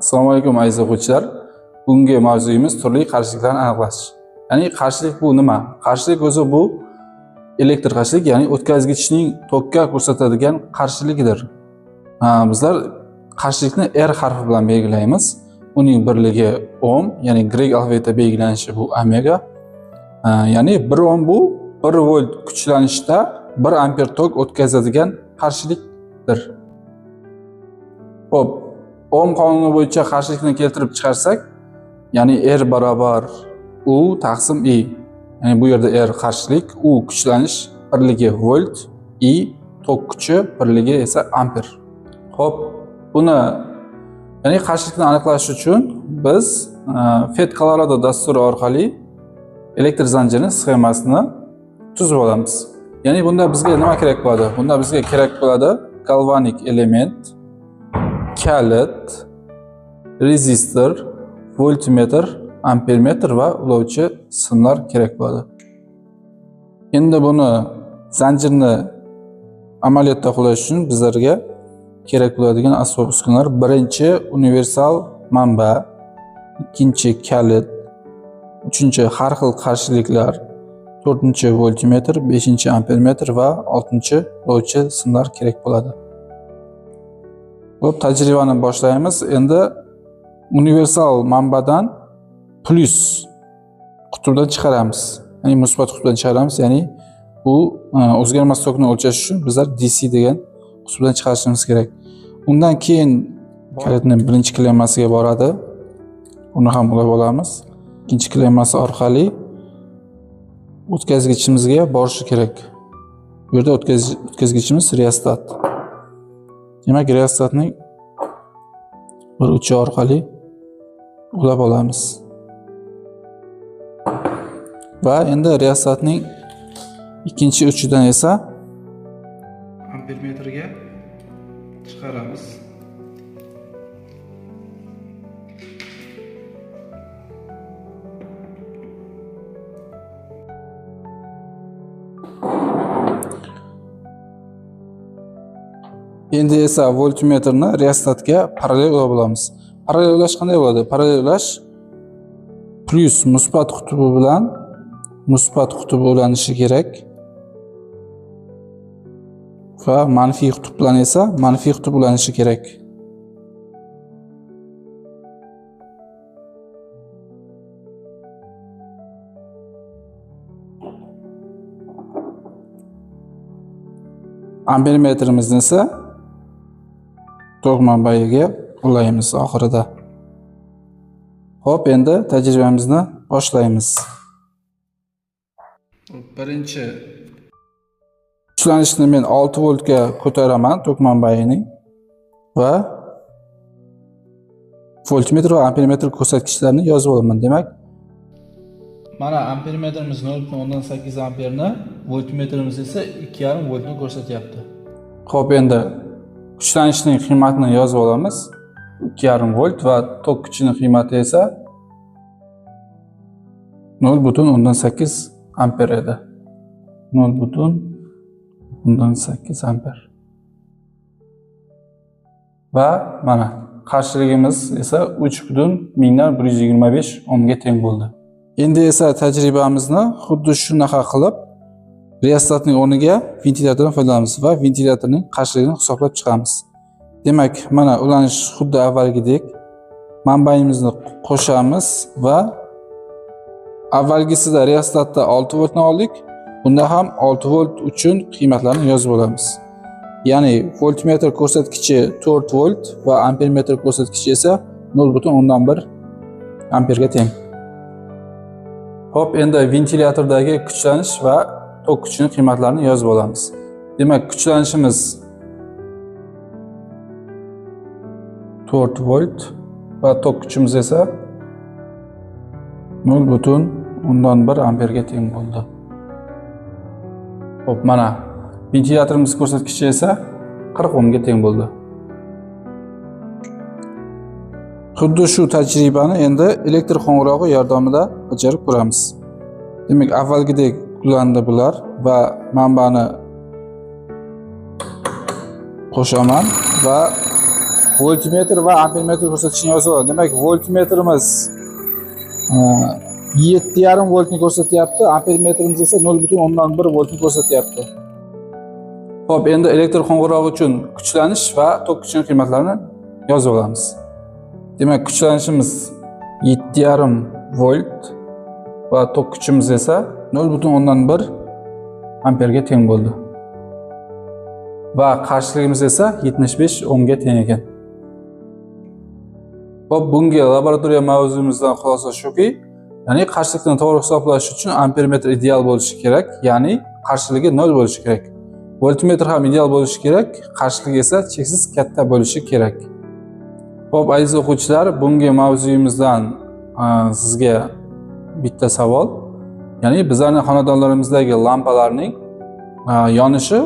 Assalomu alaykum aziz o'quvchilar. Bugungi mavzuyimiz turli qarshiliklarni aniqlash. Ya'ni qarshilik bu nima? Qarshilik o'zi bu elektr qarshilik, ya'ni o'tkazgichning tokka ko'rsatadigan qarshiligidir. Bizlar qarshilikni R harfi bilan belgilaymiz. Uning birligi ohm, ya'ni grek alfabetida belgilanishi bu omega. Ya'ni 1 ohm bu 1 volt kuchlanishda 1 amper tok o'tkazadigan qarshilikdir. Xo'p, Ohm qonuni bo'yicha qarshilikni keltirib chiqarsak, ya'ni R barobar U taqsim I. Ya'ni bu yerda R qarshilik, U kuchlanish birligi volt, I tok kuchi birligi esa amper. Xo'p, buni ya'ni qarshilikni aniqlash uchun biz PhET Colorado dasturi orqali elektr zanjirining sxemasini tuzib olamiz. Ya'ni bunda bizga nima kerak bo'ladi? Bunda bizga kerak bo'ladi galvanik element, kalit, rezistor, voltmetr, ampermetr va ulovchi simlar kerak bo'ladi. Endi buni zanjirni amaliyotda qo'llash uchun bizlarga kerak bo'ladigan asbob uskunalar: birinchi universal manba, ikkinchi kalit, uchinchi har xil qarshiliklar, to'rtinchi voltmetr, beshinchi ampermetr va oltinchi ulovchi simlar kerak bo'ladi. Xo'p, tajribani boshlaymiz. Endi universal manbadan plus qutbidan chiqaramiz. Ya'ni musbat qutbidan chiqaramiz. Ya'ni bu o'zgarmas tokni o'lchash uchun bizlar DC degan qutbidan chiqarishimiz kerak. Undan keyin kalitning birinchi klemmasiga boradi. Uni ham ulab olamiz. Ikkinchi klemmasi orqali o'tkazgichimizga borishi kerak. Bu yerda o'tkazgichimiz reostat. Demak, reostatning bir uchi orqali ulab olamiz. Va endi reostatning ikkinchi uchidan esa ampermetrga chiqaramiz. Endi esa voltmetrni reostatga parallel ulab olamiz. Parallel ulash qanday bo'ladi? Parallel ulash plyus musbat qutbi bilan musbat qutbi ulanishi kerak va manfiy qutb bilan esa manfiy qutb ulanishi kerak. Ampermetrimizni esa tok manbaiga ulaymiz oxirida. Xo'p, endi tajribamizni boshlaymiz. Birinchi kuchlanishni men 6 voltga ko'taraman tok manbaining va voltmetr va ampermetr ko'rsatkichlarini yozib olaman. Demak, mana ampermetrimiz 0.8 amperni, voltmetrimiz esa 2.5 voltni ko'rsatyapti. Xo'p, endi kuchlanishning qiymatini yozib olamiz. 2.5 volt va tok kuchining qiymati esa 0.8 amper edi. 0.8 amper. Va mana qarshiligimiz esa 3.125 ohmga teng bo'ldi. Endi esa tajribamizni xuddi shunaqa qilib reostatning o'rniga ventilyatordan foydalanamiz va ventilyatorning qarshiligini hisoblab chiqamiz. Demak, mana ulanish xuddi avvalgidek manbayimizni qo'shamiz va avvalgisida reostatda 6 voltni oldik. Bunda ham 6 volt uchun qiymatlarni yozib olamiz. Ya'ni voltmetr ko'rsatkichi 4 volt va ampermetr ko'rsatkichi esa 0.1 amperga teng. Xo'p, endi ventilyatordagi kuchlanish va tok kuchining qiymatlarini yozib olamiz. Demak, kuchlanishimiz 4 volt va tok kuchimiz esa 0.1 amperga teng bo'ldi. Xo'p, mana ventilyatorimiz ko'rsatkichi esa 40 ohmga teng bo'ldi. Xuddi shu tajribani endi elektr qo'ng'irog'i yordamida bajarib ko'ramiz. Demak, avvalgidek ulandi bular va manbani qo'shaman va Voltmetr va ampermetr ko'rsatkichini yozib oladi. Demak, voltmetrimiz 7,5 voltni ko'rsatyapti, ampermetrimiz esa 0,1 voltni ko'rsatyapti. Xo'p, endi elektr qo'ng'irog'i uchun kuchlanish va tok kuchining qiymatlarini yozib olamiz. Demak, kuchlanishimiz 7,5 volt va tok kuchimiz esa 0,1 amperga teng bo'ldi. Va qarshiligimiz esa 75 ohmga teng ekan. Xo'p, bunga laboratoriya mavzumizdan xulosa shuki, ya'ni qarshilikni to'g'ri hisoblash uchun ampermetr ideal bo'lishi kerak, ya'ni qarshiligi 0 bo'lishi kerak. Voltmetr ham ideal bo'lishi kerak, qarshiligi esa cheksiz katta bo'lishi kerak. Xo'p, aziz o'quvchilar, bunga mavzuyimizdan sizga bitta savol. Ya'ni bizlarning xonadonlarimizdagi lampalarning yonishi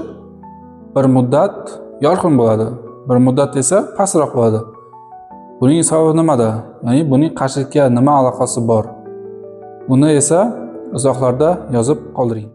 bir muddat yorqin bo'ladi, bir muddat esa pastroq bo'ladi. Buning sababi nimada? Ya'ni buning qarshilikka nima aloqasi bor? Uni esa izohlarda yozib qoldiring.